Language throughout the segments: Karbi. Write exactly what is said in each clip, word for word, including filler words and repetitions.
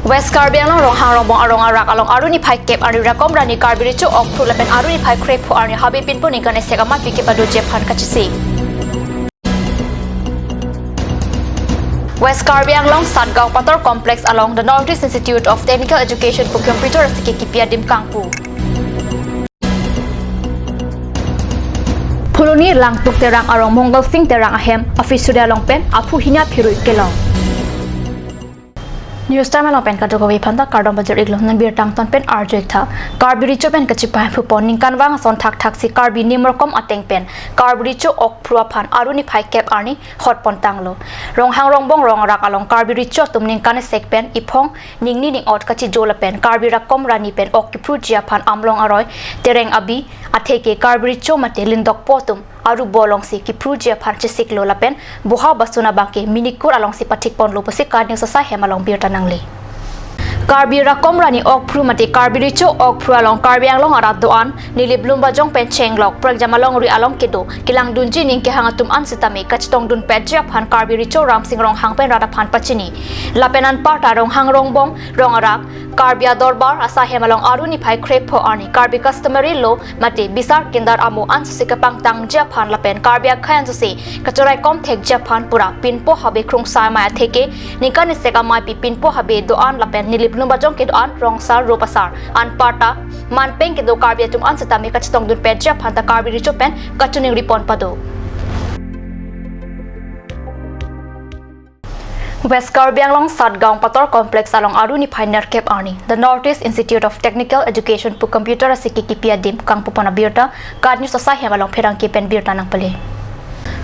West Karbi Anglong Ronghang Rongbong arong arak along Aru niphai kep arni Rakom Rani Karbi Recho Okphru lapen Aru niphai krepho arni Habe Pinpo ningkan esek amei pi kepadoji aphan kachesik. West Karbi Anglong Satgaon Pator Complex along The Northeast Institute of Technical Education pu computer asike kipi adim kangpu. Phuloni Langtuk Terang arong Mongal Sing Terang ahem a-fishery along pen aphu hini aphirui kelong. News Time along pen kadokave aphanta kardom pajir-iklo. Non birta angton pen arju-ik tha. Karbi Recho pen kachepahemphu pon ningkan vang ason thakthaksi Karbi Nimorkom ateng pen Karbi Recho Okphru aphan Aru niphai kep arni hot pon tanglo. Ronghang Rongbong arong arak along Karbi Recho atum ningkan esek pen iphong ningni ning-ot kachijo lapen Karbi Rakom Rani pen ok kiphruji aphan amlong aroi, tereng abi, atheke Karbi Recho mate Lindokpo atum aru bo alongsi kiphruji aphan chesiklo lapen boha basun abangke minikur alongsi pathik ponlo pusi KAT News asai hem along birta nangle. Karbi Rakom Rani Okphru mate Karbi Recho Okphru along Karbi Anglong arat do-an Nilip Lumbajong pen chenglok prekjam alongri along kedo kelangdunji ning kehang atum an sitame kachetongdun petji aphan Karbi Recho Ramsing Ronghang pen rat aphan pachini. Lapen anparta Ronghang Rongbong arong arak Karbi Adorbar asai hem along Aru niphai krepho arni Karbi Customary Law mate bisar kindar amo ansose kepangtangji aphan lapen Karbi akhei ansose kachoraikom thekji aphan pura Pinpo Habe Krungsai amei atheke ningkan esek amei pi Pinpo Habe do-an lapen Nilip Lumbajong kedo-an rongsar ropasar anparta manpeng kedo Karbi atum an sitame kachetongdun petji aphan ta Karbi Recho pen kachiningri pon pado. West Karbi Anglong Satgaon Pator Complex along Aru niphai nerkep arni The Northeast Institute of Technical Education pu computer asike kipi adim kangpu pon abirta KAT News asai hem along pherangke pen birta nangpale.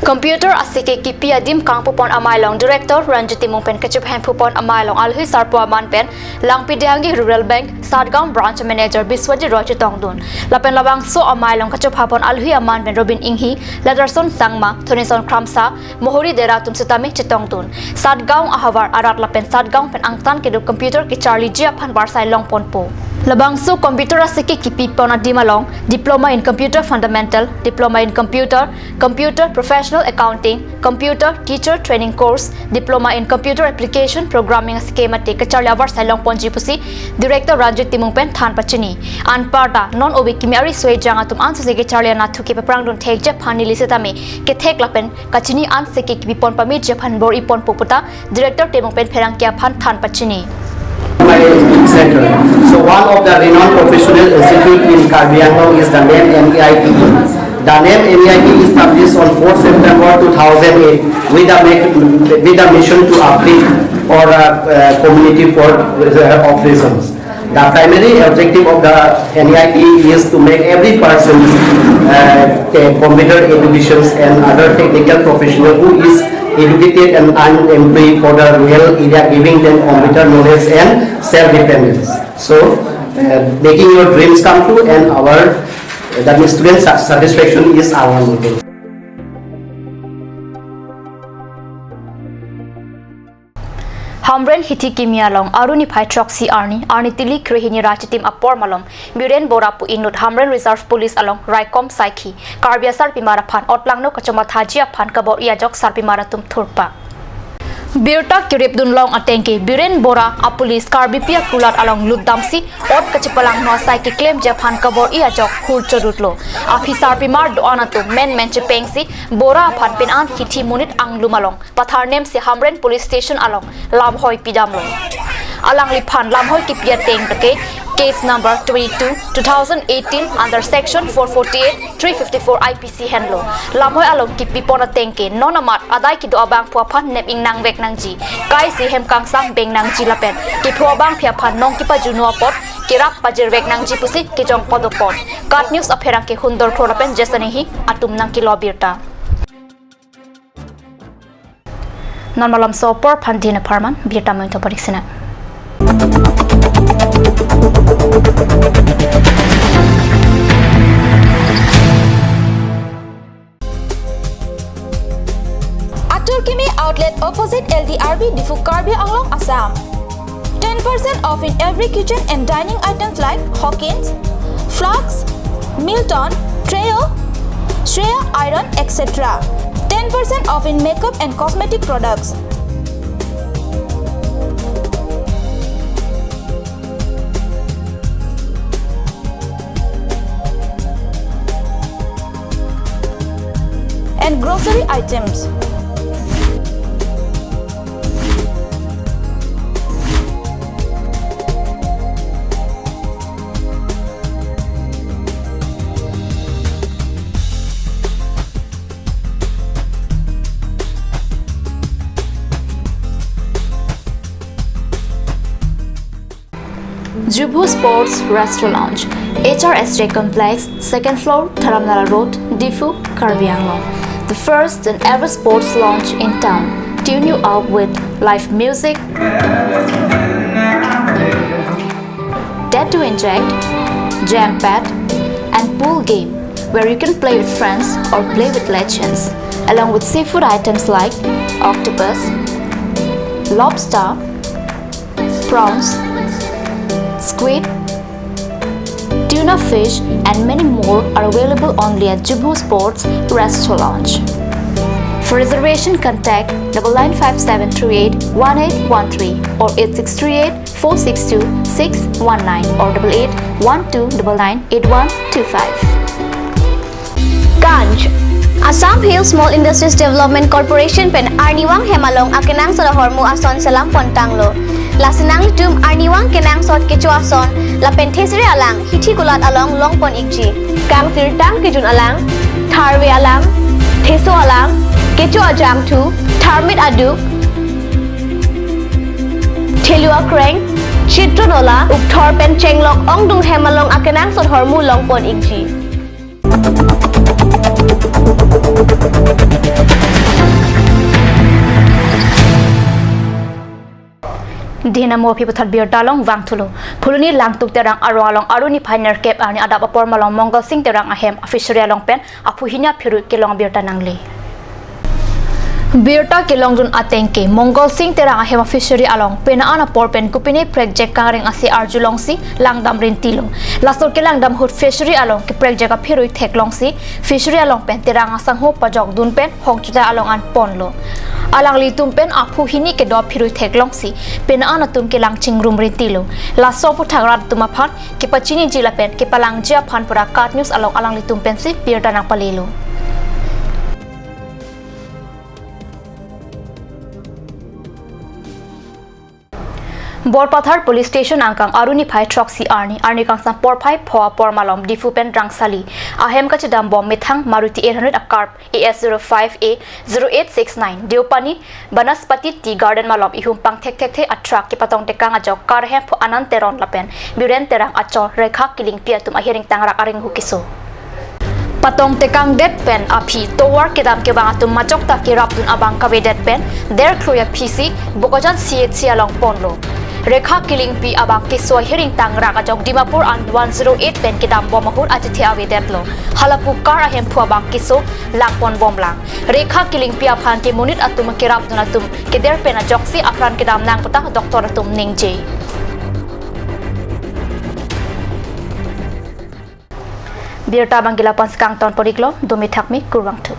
Computer asike kipi adim kangpu pon amei along Director Ranjit Timung pen kachepahemphu pon amei along alohi sarpo aman pen Langpi Dehangi Rural Bank Satgaon Branch Manager Biswajit Roy chetongdun. Lapen labangso amei along kachepha pon alohi aman pen Robin Inghi, Leatherson Sangma, Thonison Kramsa, Mohori Dera atum sitame chetongdun. Satgaon ahavar arat lapen Satgaon pen angtan kedo computer kecharliji aphan varsai long ponpo. Labangso computer asike kipi pon adim along Diploma in Computer Fundamental, Diploma in Computer, Computer Professional Accounting, Computer Teacher Training Course, Diploma in Computer Application Programming asike mate kacharli avarsai long ponji pusi Director Ranjit Timung pen than pachini. Anparta non ove kimi ari soi jang atum ansose kecharli anatthu kepaprangdun thekji aphan neli sitame kethek lapen kachini ansose kipi pon pameji aphan bor-i ponpo puta Director Timung pen pherangke aphan than pachini. My center. So one of the renowned professional institute in Karbi Anglong is the name N E I T. The name N E I T established on fourth September two thousand eight with a, make, with a mission to uplift for a uh, community for uh, of reasons. The primary objective of the N E I T is to make every person uh, a computer education and other technical professional who is educated and unemployed for the rural area, giving them computer knowledge and self-dependence. So, uh, making your dreams come true and our that means student sa- satisfaction is our motto. Hamren hithi kimi along Aru niphai throksi arni, arni tili krehini ra chitim apor malom Biren Bora pu inut Hamren Reserve Police along raikom saikhi Karbi asarpimar aphan otlangno kachomathaji aphan kabor-i ajok sarpimar atum thurpak. Birta kirip dunlong atengke Biren Bora a police Karbipi akulat along lutdamsi ot kachepalangno asai keklemji aphan kabor-i ajok hur chodutlo. Aphi sarpimar do-an atum menmen chepengsi Bora aphan pin-an hithi monit anglum along patharnemsi Hamren Police Station along lamhoi pidamlo. Alangliphan lamhoi kipi ateng ke case number twenty-two two thousand eighteen under section four forty-eight three fifty-four I P C henlo. Lamhoi along kipi pon atengke non amat adai kedo abangphu aphan nep ingnangvek nangji, kaisi hem kangsam beng nangji lapen kepho abangpi aphan nong kepajuno apot kerap pajirvek nangji pusi kejong pado pon. KAT News apherangke Hundor Kro lapen Jason Enghi atum nangkelo birta. Non malomso apor aphan dina pharman birta mento parik sina. Atur Kimi Outlet opposite L D R B Diphu, Karbi Anglong, Assam. Ten percent off in every kitchen and dining items like Hawkins, Flax, Milton, Trio, Shreya Iron, et cetera. Ten percent off in makeup and cosmetic products. and grocery items. Jubu Sports Restaurant Lounge, H R S J Complex, second floor, Dharamnala Road, Diphu, Karbi Anglong. The first and ever sports lounge in town. Tune you up with live music, Dead to Inject, Jam Pad, and pool game where you can play with friends or play with legends, along with seafood items like octopus, lobster, prawns, squid, tuna fish, and many more are available only at Jubu Sports Restaurant Lounge. For reservation, contact double nine five seven three eight one eight one three or eight six three eight four six two six one nine or double eight one two double nine eight one two five. Ganj. Assam Hill Small Industries Development Corporation pen arnivang hem along akenangsot ahormu ason selam pon tanglo. Lasi nanglitum arnivang kenangsot kecho ason lapen thesere alang hithi kulat along longpon ikji. Kangsirtang kejun alang, tharve alang, theso alang, kecho ajangthu, tharmit aduk, thelu akreng, chitron ola, ukthor pen chenglok ongdung hem along akenangsot ahormu longpon ikji. Dina mo aphi puthot birta along vangthulo. Phuloni Langtuk Terang arong along Aru niphai nerkep arni adap apor malom Mongol Sing Terang ahem a-fishery along pen aphu hini aphirui kelong birta nangle. Birta kelongdun ateng ke Mongol Sing Terang ahem a-fishery along pena an apor pen kopine prekjak kangreng ase arjulongsi langdam rintilo. Laso kelangdam ahut fishery along keprekjak aphirui theklongsi fishery along pen Terang asangho pajokdun pen hokjuta along an ponlo. Alanglitum pen aphu hini kedo aphirui theklongsi pena an atum kelang chingrum rintilo. Laso aphuthak rat atum aphan kepachiniji lapen kepalangji aphan pura KAT News along alanglitum pensi birta nangpalelo. Borpathar Police Station angkang Aru niphai throksi arni, arni kangsam porphai pho apor malom Diphu pen Rangsali ahem kachedambom methang Maruti eight hundred a-carb A S zero five A zero eight six nine Deopani Banaspati Tea Garden malom ihum pangthekthekthe a-truck kepatong tekang ajok car hemphu Anand Teron lapen Biren Terang achor Rekha Killingpi atum ahiring tangrak aringhu keso. Patong tekangdet pen aphi tovar kedam kevang atum majok ta kerapdun abang kavedet pen derkroi aphisi Bokajan C H C along ponlo. Rekha Killingpi abang keso ahiring tangrak ajok Dimapur an one zero eight pen kedambom ahut atithe avedetlo. Halapu car ahemphu abang keso langponbomlang. Rekha Killingpi aphan ke monit atum kerapdun atum keder pen ajoksi apran kedam nang puta doctor atum ningje. Birta abang ke la-an pensi kangton pon-iklo, dome thakme, kurvangthu.